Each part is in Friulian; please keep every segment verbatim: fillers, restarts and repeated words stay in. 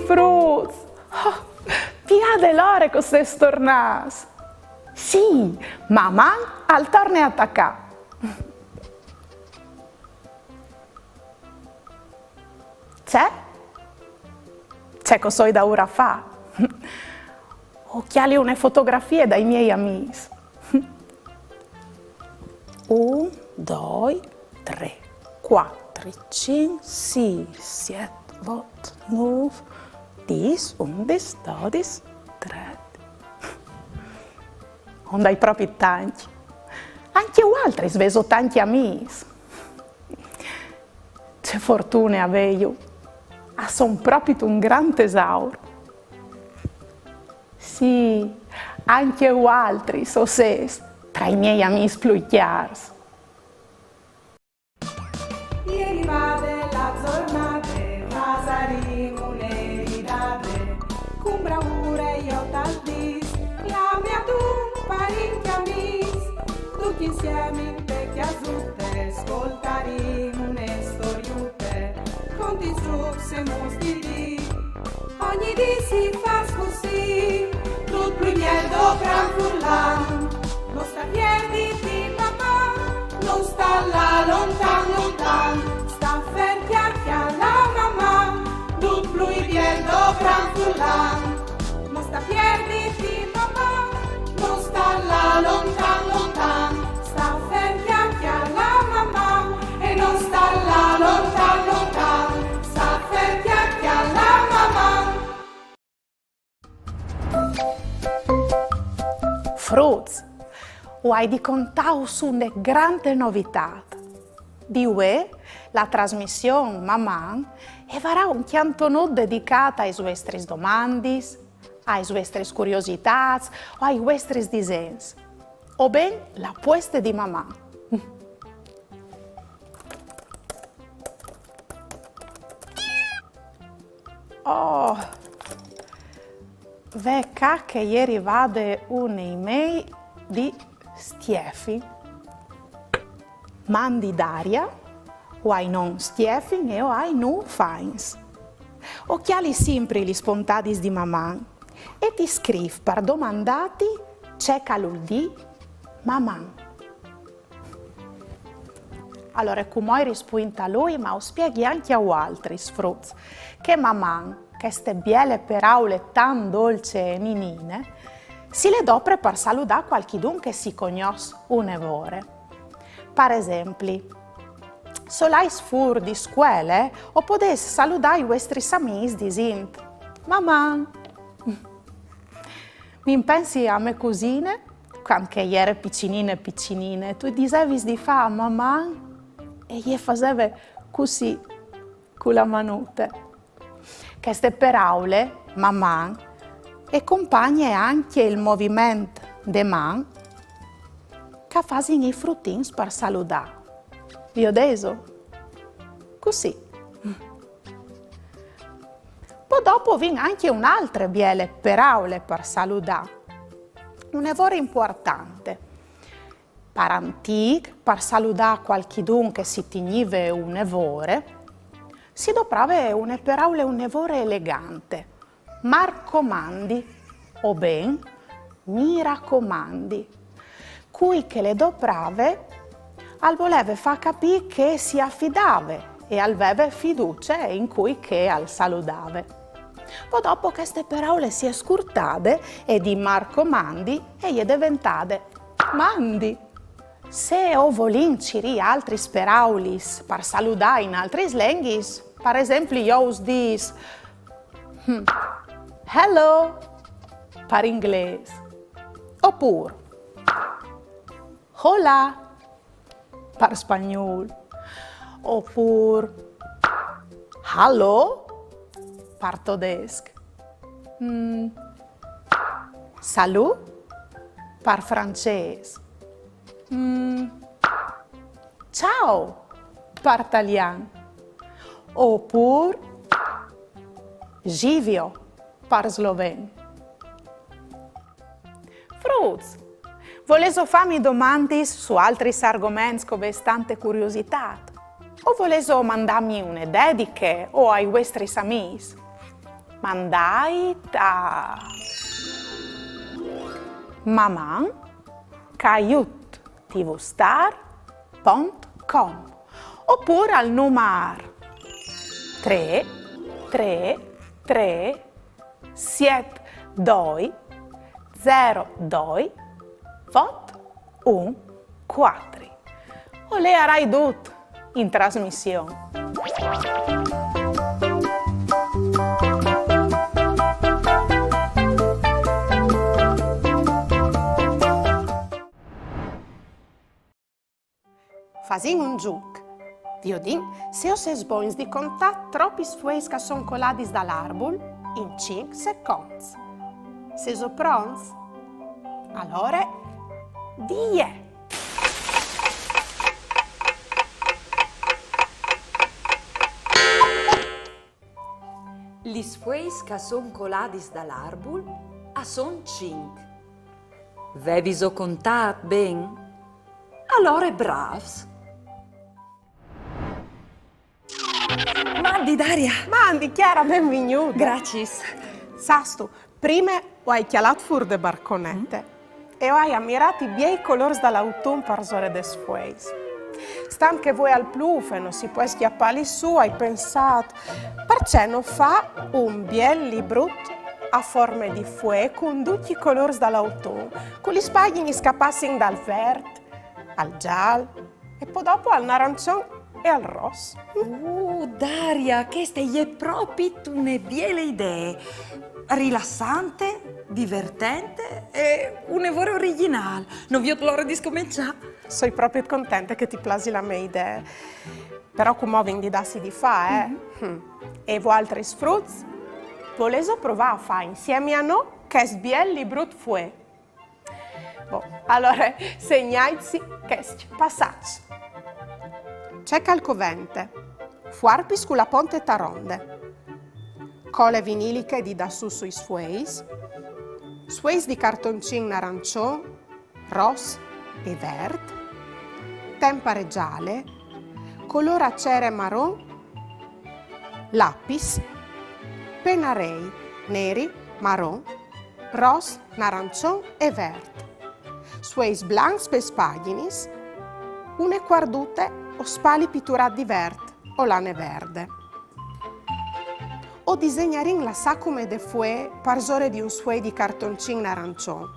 Fruts! Oh, viôt l'ore che o sês tornâts! Sì, Maman al torne a tacâ! Ce? Ce che o soi daûr a fâ? O cjali une fotografie dai miei amîs. Un, doi, trê, cuatri, cinc, sîs, siet, vot, nûf, dîs, undis, dodis, tredis. O 'nd ai propit tancj. Ancje vualtris vêso tancj amîs. Ce fortune avêju. A son propit un grant tesaur. Sì, ancje vualtris o sês tra i miei amîs plui cjârs. E je rivade la zornade, fasarìn une ridade, cun braure jo tal dîs, clamìn adun parincj amîs, ducj insiemi inte cjasute, scoltarìn une storiute, contis zûcs e muts di dì. Ogni dì si fâs cussì, dut plui biel dopran furlan. No sta pierditi, Maman, no sta lâ lontan, lontan. Sta fer, cjale, cjale Maman, dut plui biel dopran furlan. No sta pierditi, Maman, no sta lâ lontan, lontan. Sta fer, cjale, cjale Maman, e no sta lâ lontan, lontan. Sta fer, cjale, cjale Maman. Fruts, o ai di contâus une grande novitât. Di vuê, la trasmission Maman e varà un cjantonut dedicât aes vuestris domandis, aes vuestris curiositâts o ai vuestris disens. O ben la pueste di Maman. Oh, ve ca che e je rivade une e-mail di Stiefin. Mandi Daria, o ai non Stiefin e o ai nûf agns. O cjali simpri lis pontadis di Maman e ti scrîf par domandâti ce che al vûl dî Maman. Alore, cumò o rispuint a lui, ma o spieghi ancje a vualtris, fruts, che Maman, cheste biele peraule tant dolce e ninine, si le dopre par saludâ cualchidun che si cognòs une vore. Par esempli, se o lais fûr di scuele, o podês saludâ i vuestris amîs disint: Maman! Mi impensi a mê cusine, cuant che e jere piçinine piçinine, tu i disevis di fâ Maman e jê e faseve cussì cu la manute. Cheste peraule, Maman, e compagne ancje il moviment de man che a fasin i frutins par saludâ. Viodêso? Cussì. Po dopo o vin ancje une altre biele peraule par saludâ. Une vore impuartante. Par antîc, par saludâ cualchidun che si tignive une vore, si doprave une peraule une vore elegante. M'arcomandi, o ben, mi racomandi. Cui che le doprave al voleve fâ capî che si afidave e al veve fiducie in cui che al saludave. Po dopo cheste peraule si è scurtade e di m'arcomandi e je deventade mandi. Se o volìn cirî altris peraulis par saludâ in altris lenghis, par esempli, jo us dîs, hmm, hello par inglês, opûr hola par spagnûl, opûr hallo par todesc. Mm. Salut par francês. Mm. Ciao par talian. Opûr živjo par sloven. Fruts, volêso fâmi domandis su altris argoments che o vês tante curiositât? O volêso mandâmi une dediche o ai vuestris amîs? Mandait a maman caiut tvstar pont com opûr al numar trê trê trê siet doi zero doi vot un cuatri. O leiarai dut in trasmission. Fasìn un zûc. Viodìn se o sês bogns di contâ tropis fueis che a son coladis dal arbul in cinc seconts. Sêso pronts? Alore, vie! Lis fueis che a son coladis dal arbul a son cinc. Vêviso contât ben? Alore brâfs! Mandi, Daria! Mandi, Chiara, benvignude! Graciis! Sâstu, prime o ai cjalât fûr de barconete e o ai amirât i biei colôrs dal autun parsore des fueis. Stant che vuê al plûf e no si pues cjapâlis sù, o ai pensât: parcè no fâ un biel librut a forme di fuee cun ducj i colôrs dal autun, cu lis pagjinis che a passin dal vert al zâl e po dopo al narançon e al ros? Uh, Daria, cheste e je propit une biele idee. Rilassante, divertente e une vore origjinâl. No viôt la ore di scomençâ. Soi propit contente che ti plasi la mê idee. Però cumò o vin di dâsi di fâ, eh? Mhm. Mm. E voaltris fruts? Volêso provâ a fâ insiemi a nô chest biel librut fuee? Bon, alore segnaitsi chescj passaçs. Ce che al covente: fuarpis cu la ponte taronde, cole viniliche di dâ sù suis fueis, sueis di cartoncin narançon, ros e vert, tempare zale, colôr a cere maron, lapis, penarei neri, maron, ros, narançon e vert, sueis blancs pes pagjinis, une cuardute o spali piturât di vert o lane verde. O disegnarìn la sacume de fuee parsore di un suei di cartoncin narançon.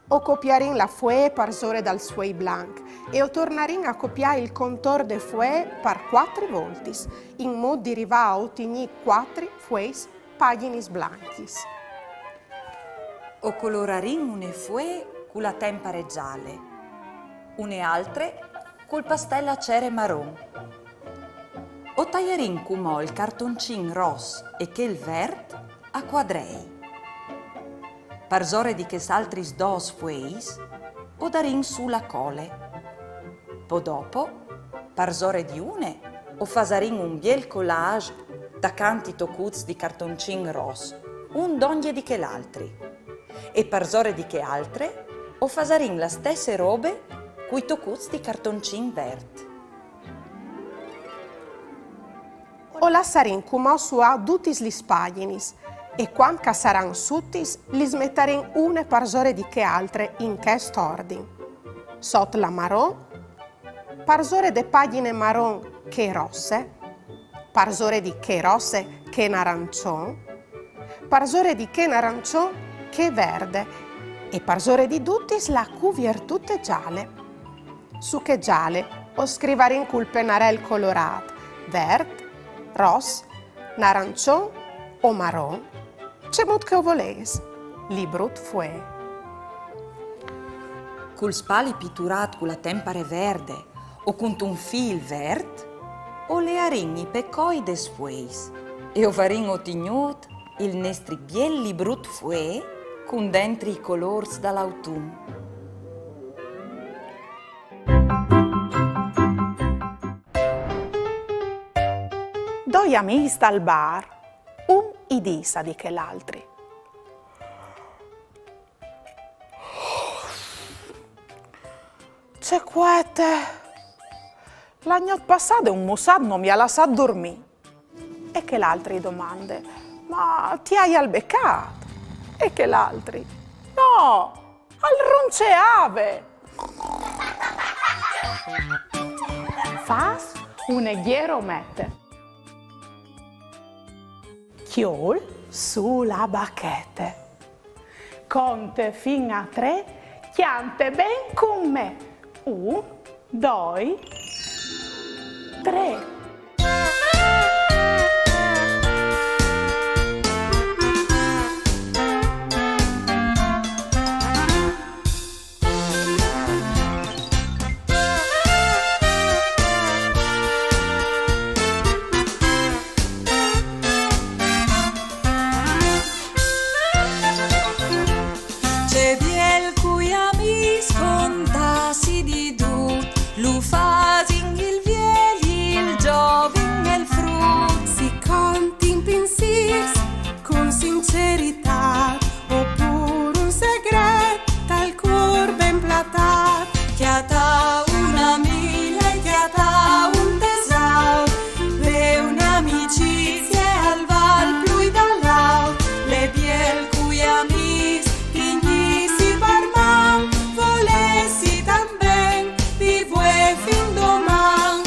O copiarìn la fuee parsore dal suei blanc e o tornarìn a copiâ il contor de fuee par cuatri voltis, in mût di rivâ a otignî cuatri fueis pagjinis blancjis. O colorarìn une fuee cu la tempare zale, une altre cul pastel a cere maron. O taiarìn cumò il cartoncin ros e chel vert a cuadrei. Parsore di chês altris dôs fueis o darìn sù la cole. Po dopo, parsore di une, o fasarìn un biel collage tacant i tocuts di cartoncin ros, un dongje di chel altri. E parsore di chê altre, o fasarìn la stesse robe cui tocuts di cartoncin vert. O lassarìn cumò suiâ dutis lis pagjinis e cuant che a saran sutis lis metarìn une parsore di chê altre in chest ordin: sot la maron, parsore de pagjine maron chê rosse, parsore di chê rosse chê narançon, parsore di chê narançon chê verde e parsore di dutis la cuviertute zale. Su chê zale o scrivarìn cul penarel colorât vert, ros, narançon o maron, cemût che o volês: librut fuee. Cul spali piturât cu la tempare verde o cuntun fîl vert, o learìn i pecoi des fueis e o varìn otignût il nestri biel librut fuee cun dentri i colôrs dal autun. Doi amîs dal bar, un i dîs a di chel altri: Ce cuete! La gnot passade un mussât no mi à lassât durmî. E chel altri i domande: Ma ti aial becât? E chel altri: no, al ronceave. Fâs une gjeromete. Cjol su la bachete. Conte fin a trê, cjante ben cun me. Un, doi, trê. Ce biel cui amîs contâsi di dut, lu fasin il viel, il zovin e il frut. Si contin pinsîrs cun sinceritât, opûr un segret tal cûr ben platât. Cjatâ un amì al è cjatâ un tesaur, vê une amicizie al vâl plui dal aur. Al è biel cui amîs tignîsi par man, volêsi tant ben, di vuê fin doman.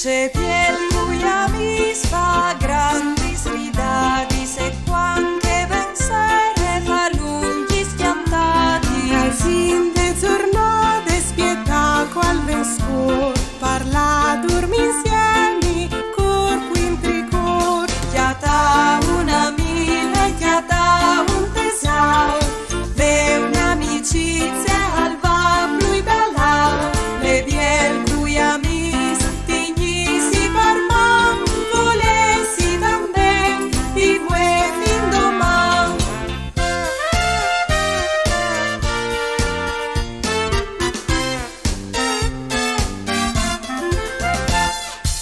Ce biel cui amîs fâ grandis ridadis e cuant che ven sere fâ lungjis cjantadis. Al fin de zornade spietâ cual ven scûr, par lâ a durmî insiemi, cûr cuintri cûr. Cjatâ un amì al è cjatâ un tesaur, vê une amicizie al vâl plui dal aur. Al è biel cui amîs tignîsi par man, volêsi tant ben, di vuê fin doman.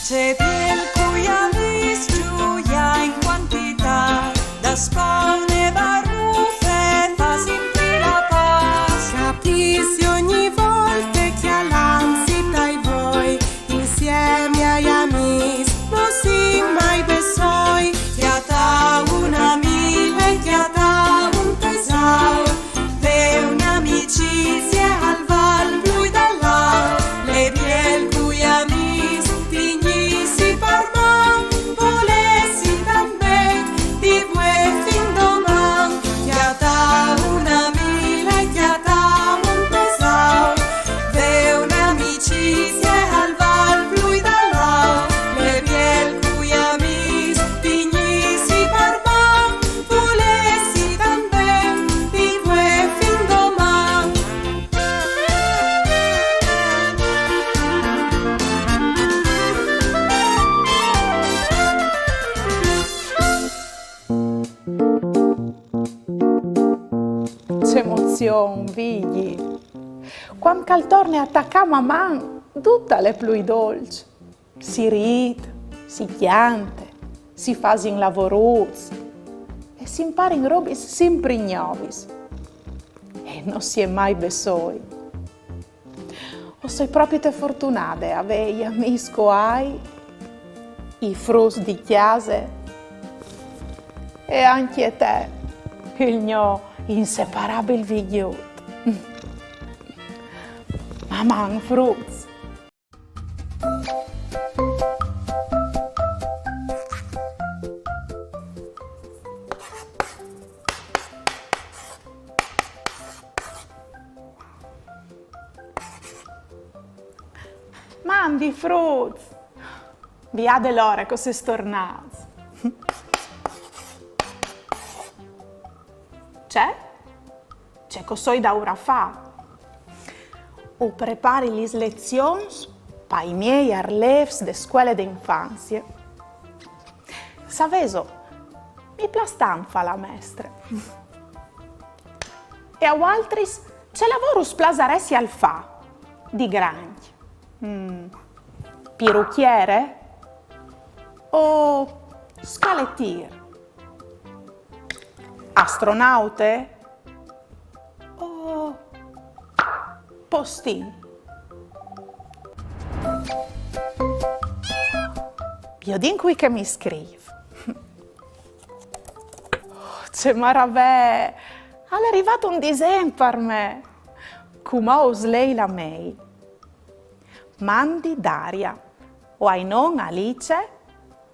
Ce biel cui amîs zuiâ in cuantitât, daspò une barufe fâ simpri la pâs. Capîsi ogni volte cjalantsi tai voi, insiemi ai amîs no sin mai bessôi. Cjatâ un amì al è cjatâ un tesaur, vê une amicizie al vâl plui dal aur. Al è biel cui amîs tignîsi par man, volêsi tant ben, di vuê fin doman. Cjatâ un amì al è cjatâ un tesaur, vê une amicizie al vâl plui dal aur. Al è biel cui amîs tignîsi par man, volêsi tant ben, di vuê fin doman. Ce emozion, Vigji! Cuant che al torne a tacâ Maman, dut al è plui dolç. Si rît, si cjante, si fasin lavorûts e si imparin robis simpri gnovis. E no si è mai bessôi. O soi propite fortunade a vê i amîs che o ai, i fruts di cjase e ancje te, il gno inseparabil Vigjut. Maman, fruts! Mandi, fruts! Viodêt l'ore che o sês tornâts. Ce? Ce che o soi daûr a fâ? O prepari lis lezions pai miei arlêfs de scuele de infanzie. Savêso, mi plâs tant fâ la mestre. E a voaltris, ce lavôr us plasaressial fâ di grancj? Mm, pirucjiere? O scaletîr? Astronaute? O Ostin. Viodìn cui che mi scrîf. Oh, ce maravee! Al è rivât un disen par me. Cumò us lei la mail. Mandi Daria. O ai non Alice,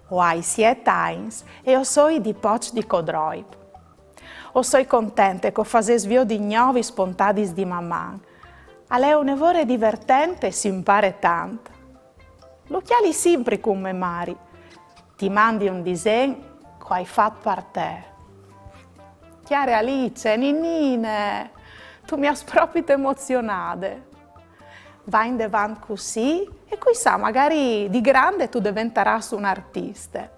o ai siet agns e o soi di Poç di Codroip. O soi contente che o fasês viodi gnovis pontadis di Maman. Al è une vore divertent e si impare tant. Lu cjali simpri cun mê mari. Ti mandi un disen che o ai fat par te. Cjare Alice, ninine, tu mi âs propit emozionade. Va indevant cussì e cui sa, magari di grande tu deventarâs une artiste.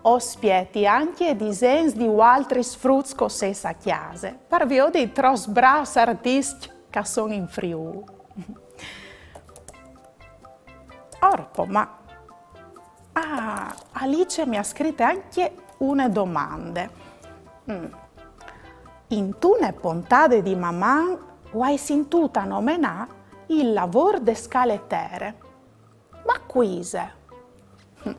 O spieti ancje disens di voaltris fruts che o sês a cjase, par viodi trops brâfs artiscj che a son in Friûl. Orpo, ma... Ah, Alice mi à scrit ancje une domande. Mm. Intune pontade di Maman o ai sintût a nomenâ il lavôr de scaletere. Ma cui ise? Hm.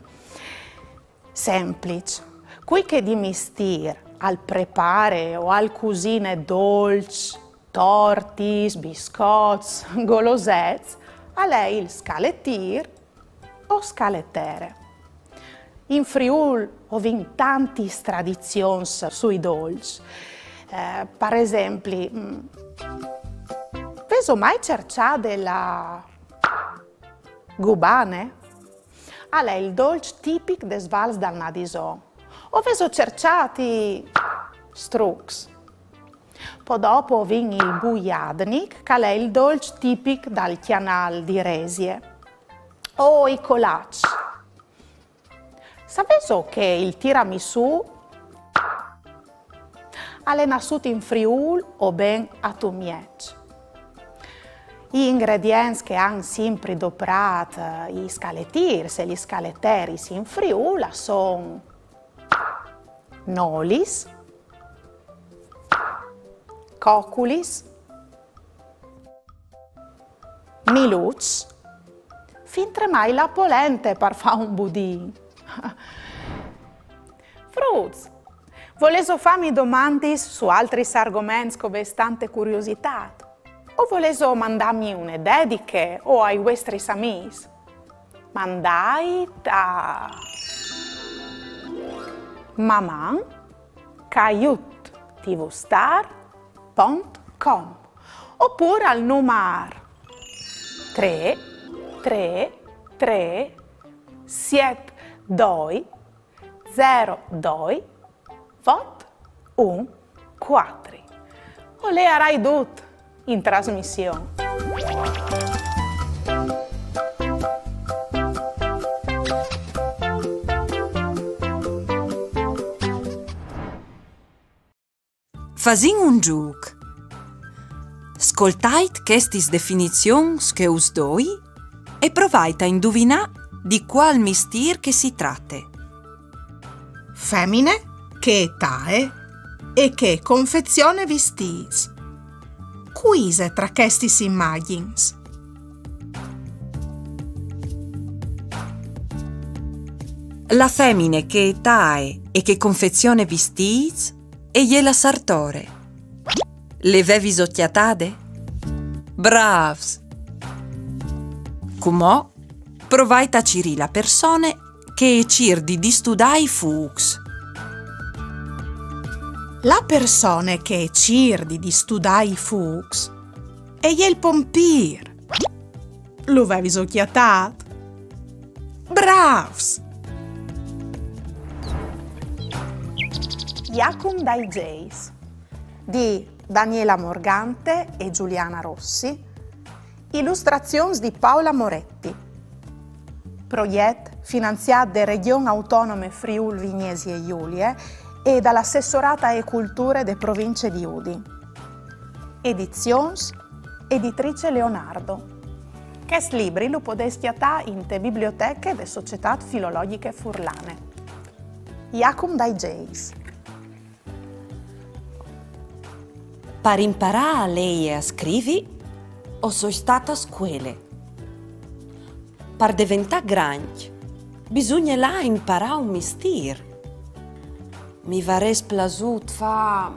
Sempliç. Cui che di mistîr al prepare o al cusine dolçs, tortis, biscots, golosets, al è il scaletîr o scaletere. In Friûl o vin tantis tradizions sui dolçs. Eh, par esempli, mm, vêso mai cerçade la gubane? Al è il dolç tipic des vals dal Nadison. O vêso cerçât i strucs? Po dopo o vin il bujadnik, che al è il dolç tipic dal Cjanâl di Resie. O i colaçs. Savêso che il tiramisù al è nassût in Friûl o ben a Tumieç? I ingredients che a àn simpri doprât, eh, i scaletîrs e lis scaleteris in Friûl a son nolis, coculis, miluçs, fintremai la polente par fâ un budin. Fruts, volêso fâmi domandis su altris argoments che o vês tante curiositât? O volêso mandâmi une dediche o ai vuestris amîs? Mandait a maman caiut tvstar pont com opûr al numar trê trê trê siet doi zero doi vot un cuatri. O leiarai dut in trasmission. Fasìn un zûc. Scoltait chestis definizions che us doi e provait a induvinâ di cuâl mistîr che si trate. Femine che e tae e che e confezione vistîts. Cui ise tra chestis imagjins? La femine che e tae e che e confezione vistîts e je la sartore. Le vêviso cjatade? Brâfs! Cumò provait a cirî la persone che e cîr di distudâ i fûcs. La persone che e cîr di distudâ i fûcs e je il pompîr. Lu vêviso cjatât? Brâfs! Jacum dai Zeis di Daniela Morgante e Giuliana Rossi, ilustrazions di Paola Moretti. Proiet finanziât de Regjon Autonome Friûl Vignesie Julie e dal Assessorât ae Culture de Provincie di Udin. Edizions Editrice Leonardo. Chest libri lu podês cjatâ inte biblioteche de Societât Filologjiche Furlane. Jacum dai Zeis. Par imparâ a lei e a scrivi, O soi stât a scuele. Par deventâ grancj, bisugne lâ a imparâ un mistîr. Mi varès plasût fâ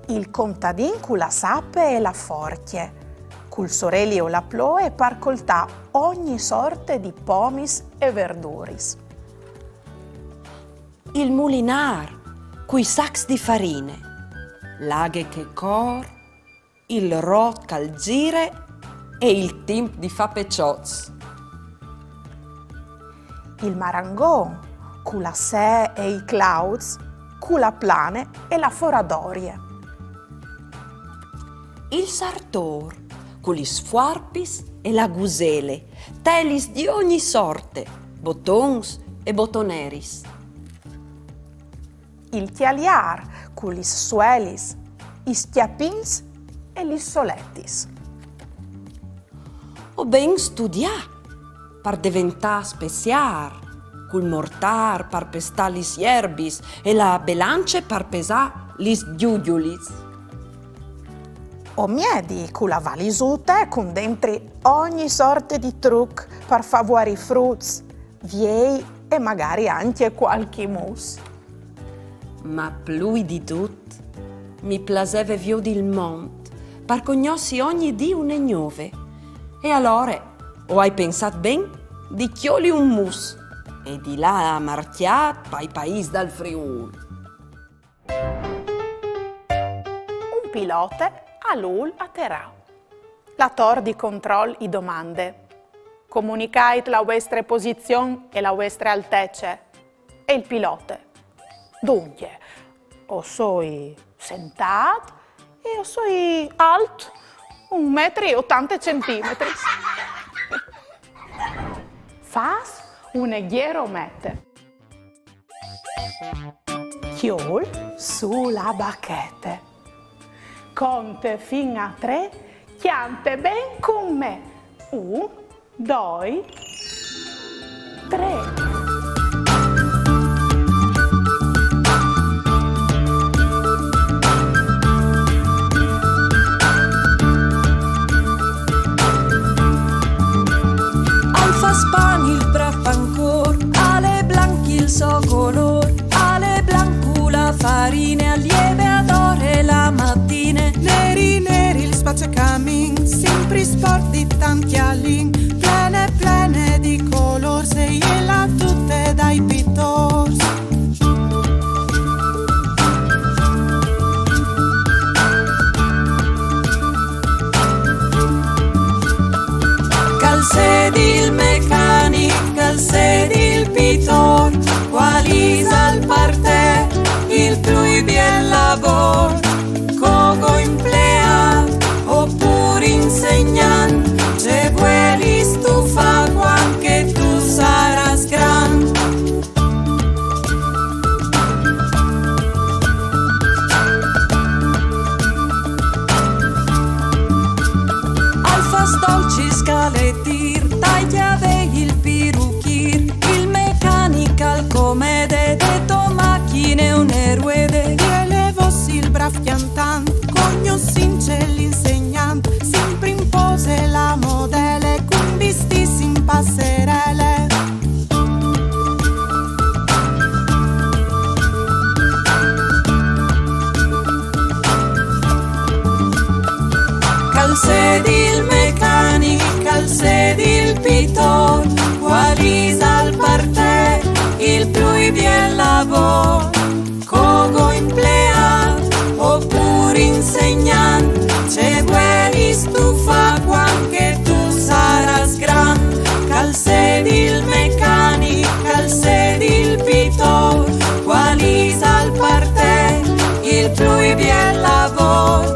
il contadin cu la sape e la forcje, cul soreli o la ploe par coltâ ogni sorte di pomis e verduris. Il mulinâr cui sacs di farine, la aghe che e cor, il rot che al zire e il timp di fâ peçots. Il marangon cu la see e i clauts, cu la plane e la foradorie. Il sartôr cu lis fuarpis e la gusele, telis di ogni sorte, botons e botoneris. Il cjaliâr cu lis suelis, i scjapins e lis soletis. O ben studiâ par deventâ speziâr, cul mortâr par pestâ lis jerbis e la belance par pesâ lis gjugjulis. O miedi cu la valisute cun dentri ogni sorte di truc par fâ vuarî fruts, viei e magari ancje cualchi mus. Ma plui di dut mi plaseve viodi il mont, par cognossi ogni dì une gnove. E alore o ai pensât ben di cjoli un mus e di lâ a marcjâ pai paîs dal Friûl. Un pilote al vûl aterâ. La tor di control i domande: comunicait la vuestre posizion e la vuestre altece. E il pilote: duncje, o soi sentât e o soi alt un metri e otante centimetris. Fâs une gjeromete. Cjol su la bachete. Conte fin a trê, cjante ben cun me. Un, doi, trê. Al fâs pan il brâf pancôr, al è blanc il so colôr, al è blanc cu la farine, al jeve adore la matine. Neri, neri il spaziecamins, simpri sporc di tant cjalin, plene, plene di colôrs, e je la tute dai pitôrs. Che al sedi il mecanic, che al sedi il pitôr, cuâl isal par te il plui biel lavôr? Cogo impleât opûr insegnant, ce vuelistu fâ cuant che tu sarâs grant? Al fâs dolcis, caletîr, taiavei il piruchîr, il mecanic al comede, de tô machine une ruede. Biele vôs il brâf cjantant, cognossint ce l'insegnant, simpri in pose la modele, cun vistîts in passerele. Che al sedi il mecanic, che al sedi il pitôr, cuâl isal par te il plui biel lavôr? Cogo impleât opûr insegnant, ce vuelistu fâ cuant che tu sarâs grant? Che al sedi il mecanic, che al sedi il pitôr, cuâl isal par te il plui biel lavôr?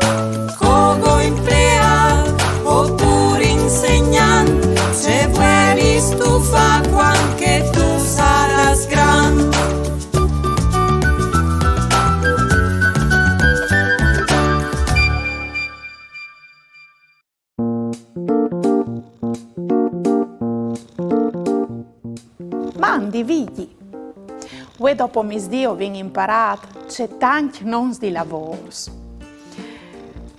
Cogo impleât opûr insegnant, ce vuelistu fâ cuant che tu sarâs grant? Mandi, Vigji! Vuê dopo misdì o vin imparât ce tancj nons di lavôrs.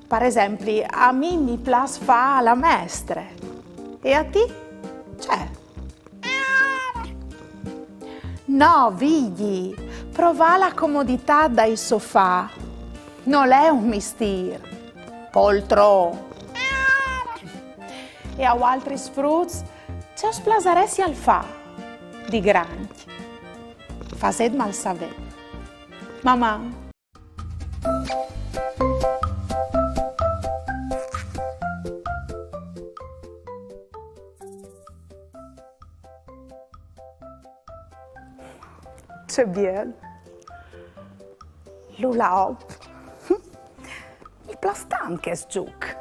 Par esempli, a mi mi plâs fâ la mestre. E a ti? Ce? No, Vigji, provâ la comoditât dai sofà nol è un mistîr. Poltron. E a voaltris fruts, ce us plasaressial fâ di grancj? Fasêtmal savê. Maman! Ce biel! L'hula hoop. Mi plâs tant chest zûc.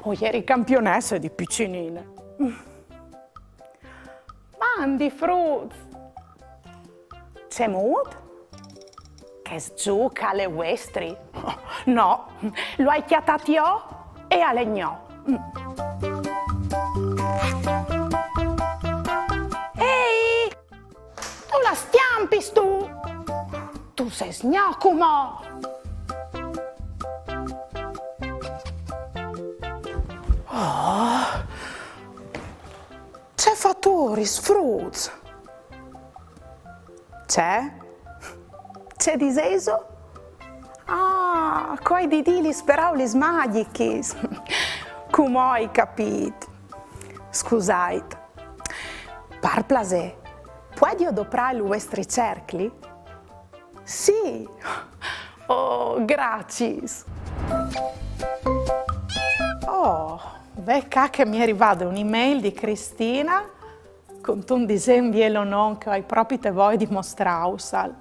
O jeri campionesse di piçinine. Mandi fruts! Cemût? Chest zûc al è vuestri? No, lu ai cjatât jo e al è gno. Mm. Ehi! Dulà scjampis tu? Tu sês gno cumò! Oh. Ce faturis, fruts! Ce? Ce disêso? Ah, o ai di dî lis peraulis magjichis. Cumò o ai capît. Scusait. Par plasê, puedio doprâ il vuestri cercli? Sì! Oh, graciis! Oh, ve ca che mi è rivade une email di Cristina cuntun disen bielonon che o ai propit voie di mostrâusal.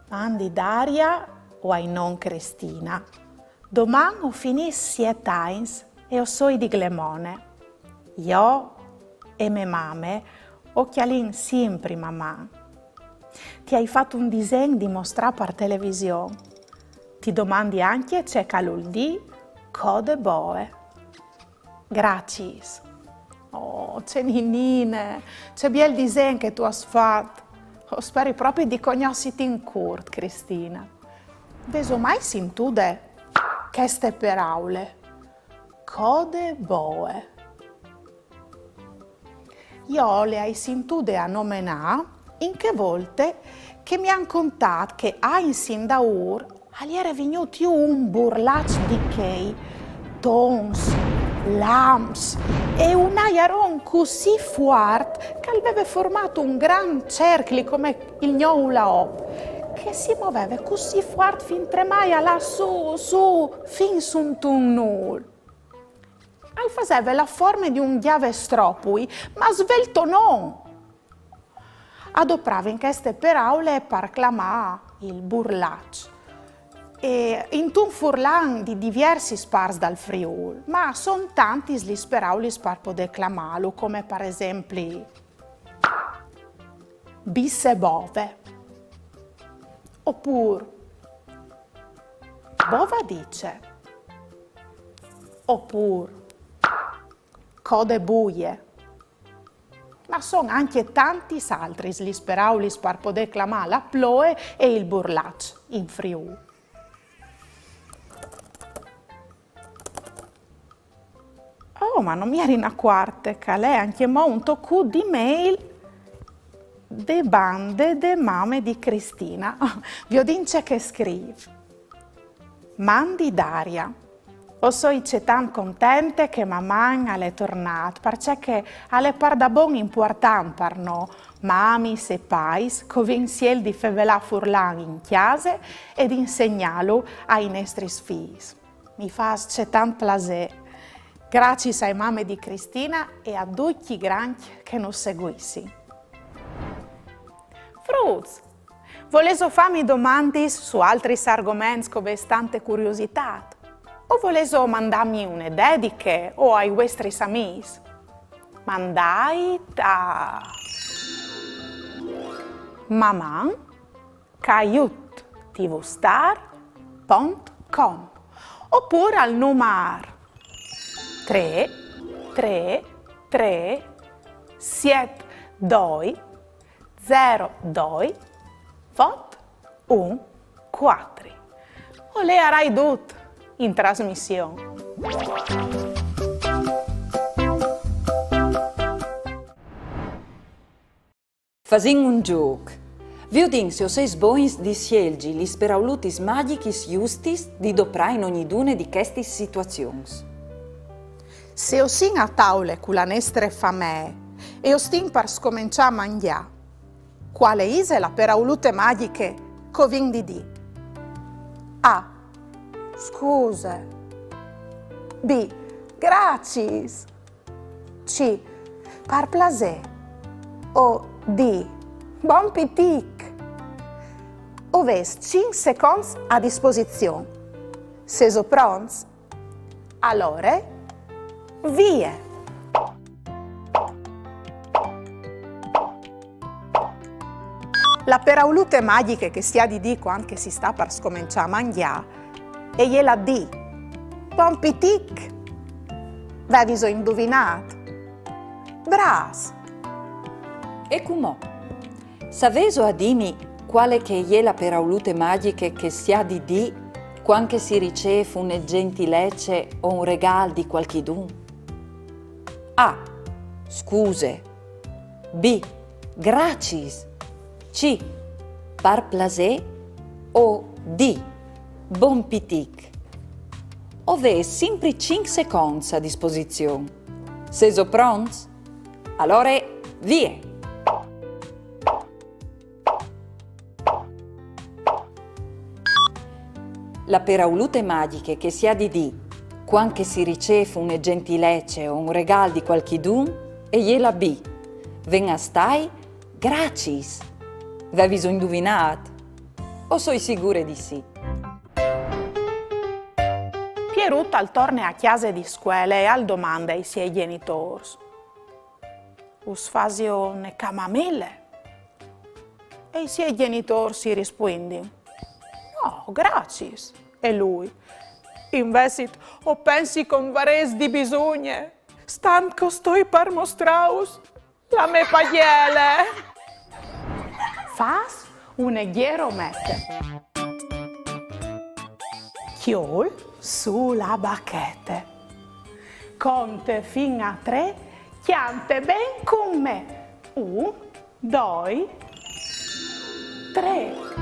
Mandi Daria, o ai non Cristina. Doman o finìs siet agns e o soi di Glemone. Jo e mê mame o cjalìn simpri Maman. Ti ai fat un disen di mostrâ par television. Ti domandi ancje ce che al vûl dî code boe. Graciis. Oh, ce ninine, ce biel disen che tu âs fat. O speri propit di cognossiti in curt, Cristina. Vêso mai sintude cheste peraule? Code boe. Jo le ai sintude a nomenâ in chê volte che mi àn contât che agns indaûr al jere vignût jù un burlaç di chei, tons, lamps e un aiaron cussì fuart che al veve formât un grant cercli come il gno hula hoop, che si moveve cussì fuart fintremai a lâ sù, sù, fin suntun nûl. Al faseve la forme di un gjavestropui, ma sveltonon! Adopravin cheste peraule par clamâ il burlaç. E intun furlan di diviersis parts dal Friûl, ma a son tantis lis peraulis par podê clamâlu, come par esempli bisse bove, opûr bovadice, opûr code buie. Ma a son ancje tantis altris lis peraulis par podê clamâ la ploie e il burlaç in Friûl. Oh, ma no mi jeri inacuarte che al è ancjemò un tocut di mail de bande de mame di Cristina. Viodìn ce che e scrîf. Mandi Daria. O soi cetant contente che Maman al è tornât, parcè che al è pardabon impuartant par nô, mamis e pais, che o vin sielt di fevelâ furlan in cjase e di insegnâlu ai nestris fîs. Mi fâs cetant plasê. Graciis ae mame di Cristina e a ducj i grancj che nus seguissin. Fruts! Volêso fâmi domandis su altris argoments che o vês tante curiositât? O volêso mandâmi une dediche o ai vuestris amîs? Mandait a maman caiut tvstar pont com opûr al numar trê trê trê siet doi zero doi vot un cuatri. O learai dut in trasmission. Fasìn un zûc. Viodìn se o seis bogns di sielzi lis peraulutis magjichis justis di doprâ in ognidune di chestis situazions. Se o sin a taule cu la nestre famee e o stin par scomençâ a mangjâ, cuale ise la peraulute magjiche che o vin di dî? A. Scuse. B. Graciis. C. Par plasê. O D. Bon pitic. O vês cinc seconts a disposizion. Sêso pronts? Alore, vie! La peraulute magjiche che si à di dî cuant che si sta par scomençâ a mangjâ e je la D. Bon pitic! Vêso induvinât? Brâfs! E cumò, savêso a dîmi cuale che e je la peraulute magjiche che si à di dî cuant che si ricêf une gjentilece o un regâl di cualchidun? A. Scuse. B. Graciis. C. Par plasê. O D. Bon pitic. O vês simpri cinc seconts a disposizion. Sêso pronts? Alore, vie! La peraulute magjiche che si à di dî cuant che si ricêf une gjentilece o un regâl di cualchidun e je la B. Ven a stâi graciis. Vêso induvinât? O soi sigure di sì. Pierut al torne a cjase di scuele e al domande ai siei gjenitôrs: Us fasio une camamile? E i siei gjenitôrs i rispuindin: No, graciis. E lui: Invezit o pensi che o 'nd varês di bisugne, stant che o stoi par mostrâus la mê pagjele. Fâs une gjeromete. Cjol sù la bachete. Conte fin a trê, cjante ben cun me. Un, doi, trê.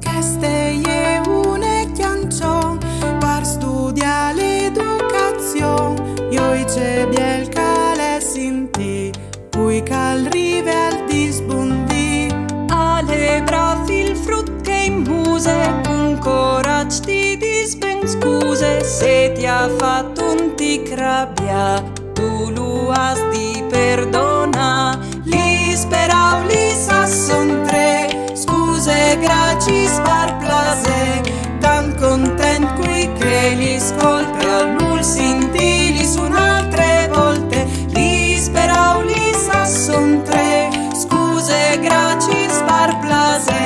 Cheste e je une cjançon par studiâ l'educazion. Joi, ce biel che al è sintî cui che al rive al dîs bundì. Al è brâf il frut che in muse, cun coraç ti dîs ben scuse, se ti à fat un tic rabiâ, tu lu âs di perdonâ. Lis peraulis a son trê: scuse, graciis, par plasê. Tant content cui che li scolte, al vûl sintîlis une altre volte. Lis peraulis a son trê: scuse, graciis, par plasê.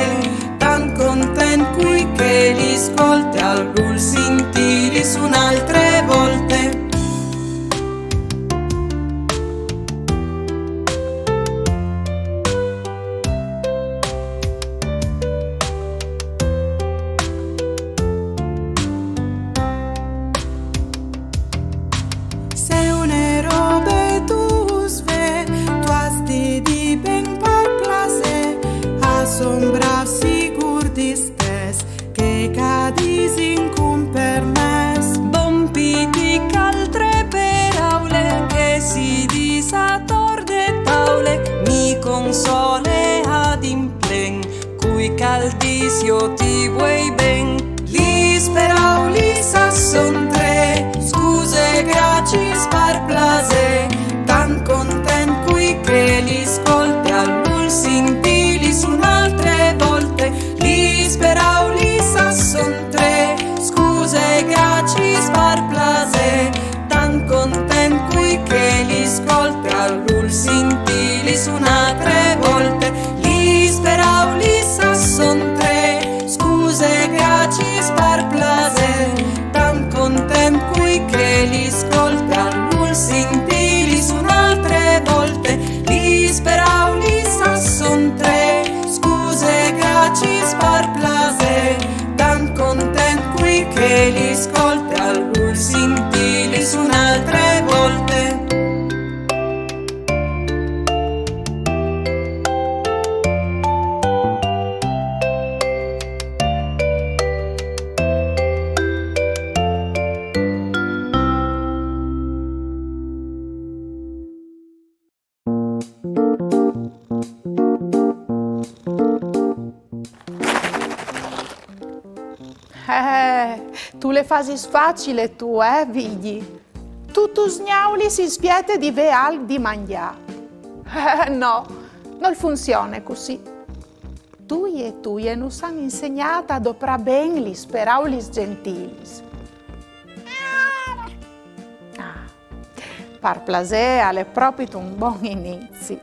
Tant content cui che li scolte, al vûl sintîlis une altre volte. Se une robe tu ûs fê, tu âs di dî ben par plasê. A son brâfs sigûr distès, che ca disin cun permès. Bon pitic, altre peraule che si dîs ator de taule, mi console ad implen cui che al dîs: jo ti vuei ben. Lis peraulis a son trê: scuse, graciis, par plasê. Tant content cui che li scolte, al vûl sintîlis une altre volte. Lis peraulis a son trê: scuse, graciis, par plasê. Tant content cui che li scolte, al vûl sintîlis une altre volte. Lis peraulis a son trê: scuse, graciis, par plasê. Par plasê, tant content cui che li scolte, al vûl sintilis une altre volte. Eh, tu le fasis facile tu, eh, Vigji? Tu tu sgnaulis in spiete di vê alc di mangjâ. Eh, no, nol funzione cussì. Tuie e tuie nus àn insegnât a doprâ ben lis peraulis gjentilis. Ah, par plasê, al è propit un bon inizi.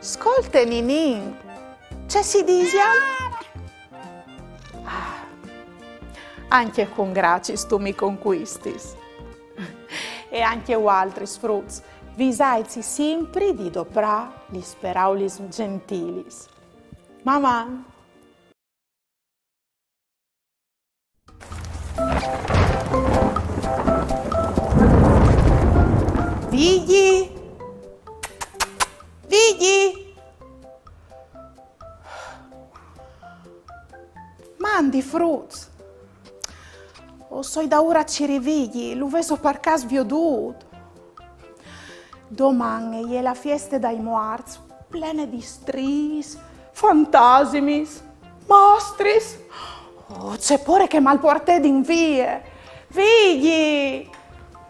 Scolte, Ninin, ce si disial? Ah, ancje cun graciis tu mi concuistis. E ancje vualtris, fruts, visaitsi simpri di doprâ lis peraulis gjentilis. Maman! Vigji! Vigji! Mandi, fruts! O soi daûr a cirî Vigji, lu vêso par câs viodût? Doman e je la fieste dai muarts, plene di striis, fantasimis, mostris. Oh, ce pôre che mal puartedin vie! Vigji!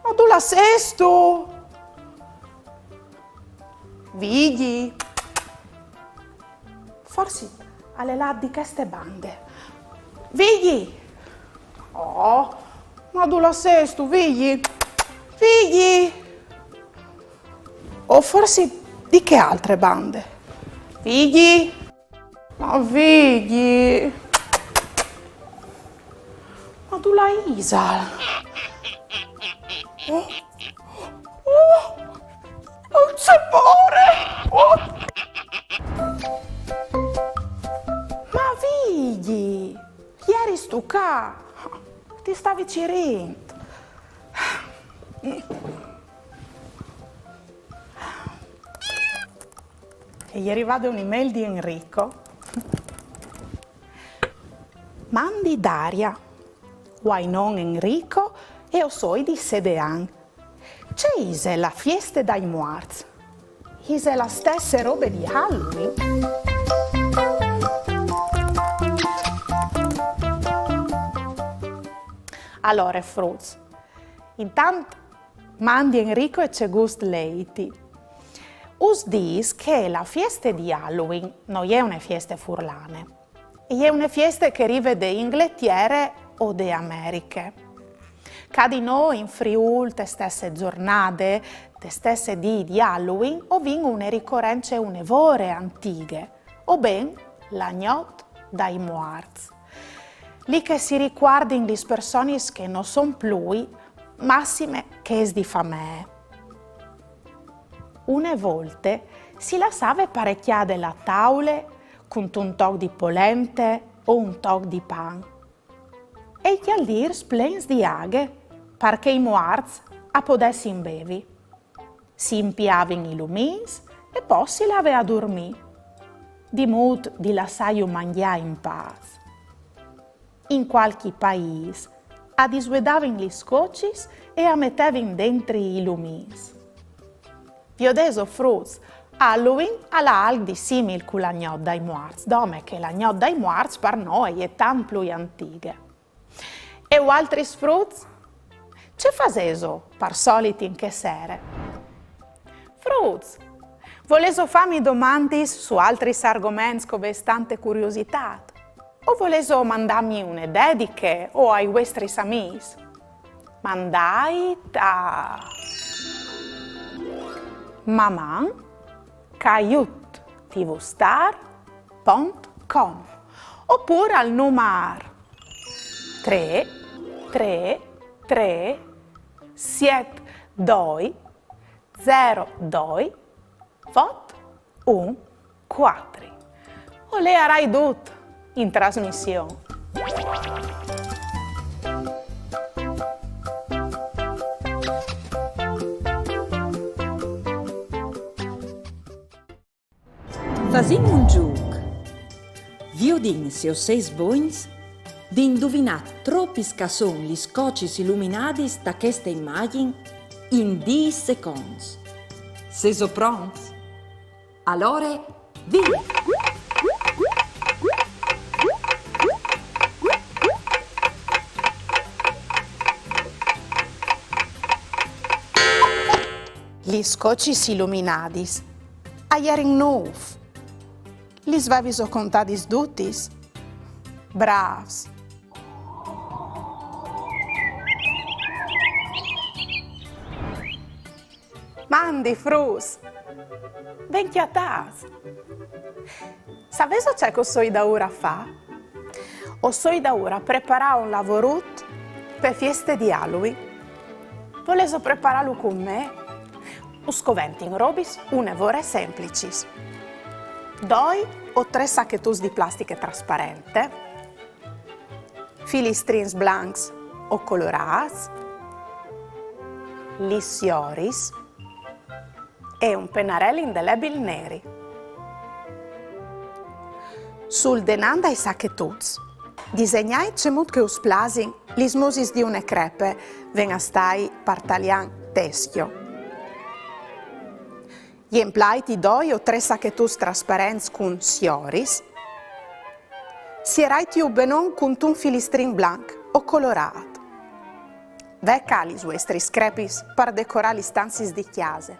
Ma dulà sêstu? Vigji! Forsit al è lât di cheste bande. Vigji! Oh, ma dulà sêstu, Vigji? Vigji! O forsit di chê altre bande? Vigji! Ma Vigji! Ma dulà isal? Oh, oh, oh, ce pôre! Oh. Ma Vigji, jeristu ca? Ti stavi cirint. E je rivade une mail di Enrico. Mandi Daria, o ai non Enrico e o soi di Sedean. Ce ise la fieste dai muarts? Ise la stesse robe di Halloween? Alore, fruts, intant mandi Enrico e ce gust leiti. Us dîs che la fieste di Halloween no je une fieste furlane. E je une fieste che e rive de Ingletiere o de Americhe. Ca di nô in Friûl, te stesse zornade, te stesse dì di Halloween, o vin une ricorence une vore antighe, o ben la gnot dai muarts. Li che si ricuardin lis personis che no son plui, massime chês di famee. Une volte si lassave parecjade la taule cuntun toc di polente o un toc di pan e i cjaldîrs plens di aghe, par che i muarts a podessin bevi. Si impiavin i lumins e po si lave a durmî, di mût di lassâju mangjâ in pâs. In cualchi paîs a disvuedavin lis cocis e a metevin dentri i lumins. Viodêso, fruts, Halloween al à alc di simil cu la gnot dai muarts, dome che la gnot dai muarts par nô e je tant plui antighe. E vualtris, fruts? Ce fasêso par solit in chê sere? Fruts, volêso fâmi domandis su altris argoments che o vês tante curiositât? O volêso mandâmi une dediche o ai vuestris amîs? Mandait a maman caiut tvstar pont com opûr al numar trê trê trê Siet doi zero doi vot un cuatri. O leiarai dut in trasmission. Fasìn un zûc. Viodìn se o sês bogns di induvinâ tropis che a son lis cocis iluminadis ta cheste imagjin in dîs seconts. Sêso pronts? Alore, vin! Lis cocis iluminadis a jerin nûf. Lis vêso contadis dutis? Brâfs! Mandi, fruts! Ben cjatâts! Savêso ce che o soi daûr a fâ? O soi daûr a preparâ un lavorut pe fieste di Halloween. Volêso preparâlu cun me? Us coventin robis une vore semplicis. Doi o trê sachetuts di plastiche trasparente, filistrins blancs o colorâts, lis sioris e un penarel indelebil neri. Sul denant dai sachetuts, disegnait cemût che us plasin lis musis di une crepe, ven a stâi par talian teschio. Jemplait i doi o trê sachetuts trasparents cun sioris. Sieraitju benon cuntun filistrin blanc o colorât. Ve ca lis vuestris crepis par decorâ lis stanziis di cjase.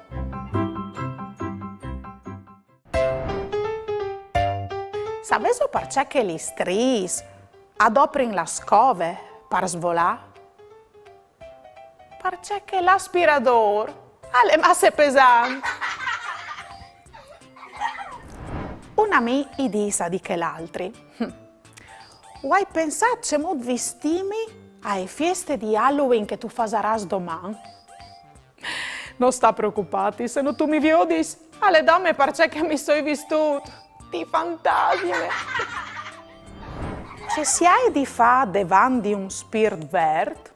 Savêso parcè che lis striis a doprin la scove par svolâ? Parcè che l'aspiradôr al è masse pesant. Un amì i dîs a di chel altri: «Hm, o ai pensât cemût vistîmi ae fieste di Halloween che tu fasarâs doman. No sta preocupâti, se no tu mi viodis, al è dome parcè che mi soi vistût di fantasme.» Ce si aial di fâ devant di un spirt vert?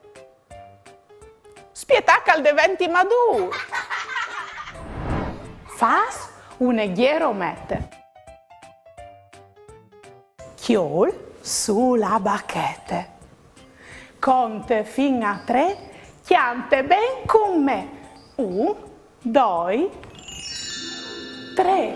Spietâ che al deventi madûr. Fâs une gjeromete. Cjol sù la bachete. Conte fin a trê, cjante ben cun me. Un, doi, trê.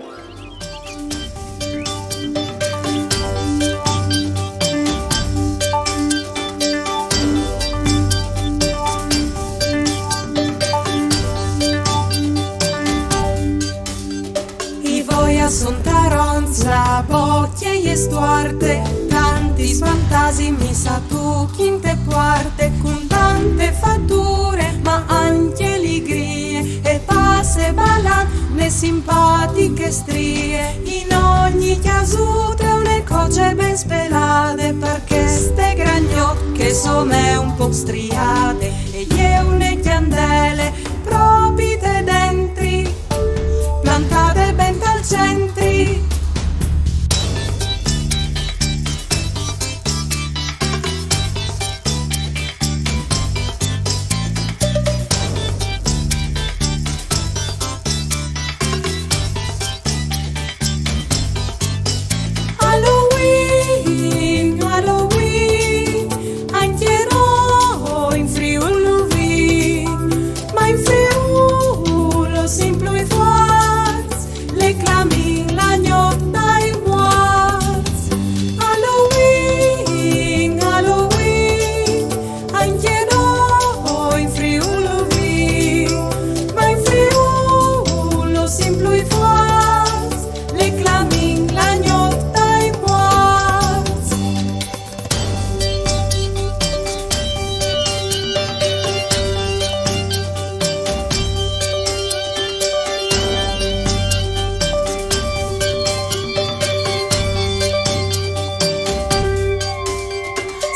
I voi a son taronts, la bocje e je stuarte, tantis fantasmis a tuchin te puarte, cun tante fature, ma ancje ligrie, e passe balant une simpatiche strie. In ogni cjasute une coce ben spelade, par cheste gran gnot che e somee un pôc striade, e je une cjandele propite dentri, plantade ben tal centri. Halloween, Halloween, ancje nô in Friûl lu vin, ma in Friûl o sin plui fuarts, le clamin la gnot dai muarts. Halloween, Halloween, ancje nô in Friûl lu vin, ma in Friûl o sin plui fuarts, le clamin la gnot dai muarts.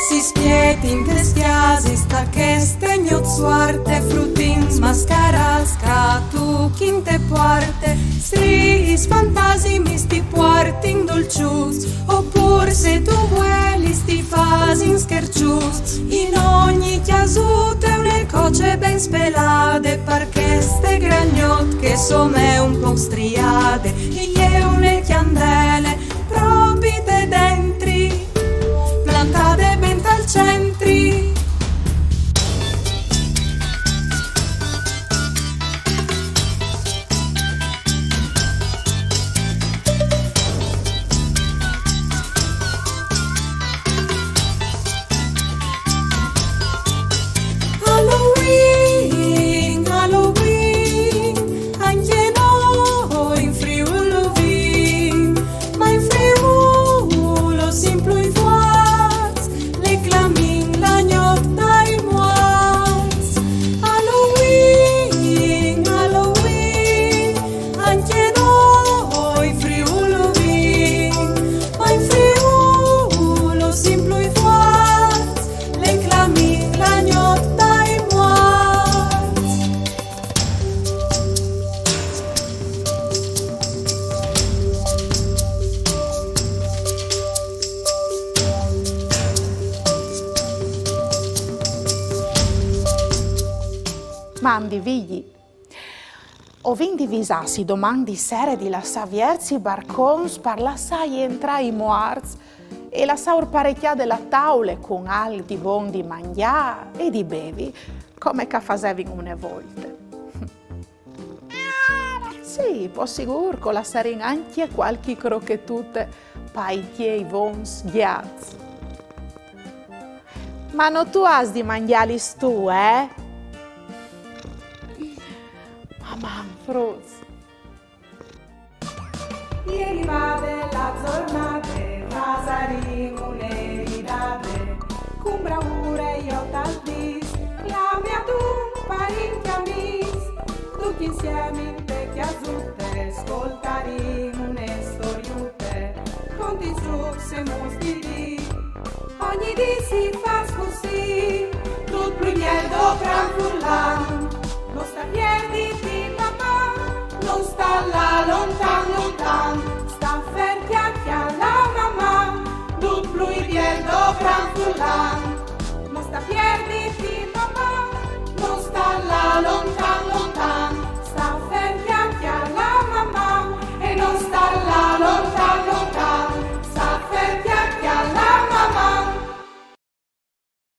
Si spietin tes cjasis ta cheste gnot suarte, fruts Scarasca tu chi te puarte, strissi fantasimi ti puartin dolçuts, opûr se tu vuelis ti fasin scherçuts. In ogni cjasute une coce ben spelade, par cheste gragnot che e somee un pôc striade, e je une cjandele propit dentri, plantade ben tal centri. Halloween, Halloween, ancje nô in Friûl lu vin, ma in Friûl o sin plui fuarts, le clamin la gnot dai muarts. Halloween, Halloween, ancje nô in Friûl lu vin, ma in Friûl o sin plui fuarts, le clamin la gnot dai muarts. Mandi, Vigji. O vin di visâsi doman di sere di lassâ vierts i barcons par lassâ jentrâ i muarts e lassâur parecjade la taule cun alc di bon di mangjâ e di bevi, come che a fasevin une volte. Sì, po sigûr che o lassarìn ancje cualchi crochetute pai tiei vons gjats. Ma no tu âs di mangjâlis tu, eh? Maman, fruts. E je rivade la zornade, fasarìn une ridade, cun braure jo tal dîs, clamìn adun parint e amîs, ducj insiemi inte cjasute, scoltarìn une storiute, conti, zucs e muts di dì. Ogni dì si fâs cussì, dut plui biel do cran furlan,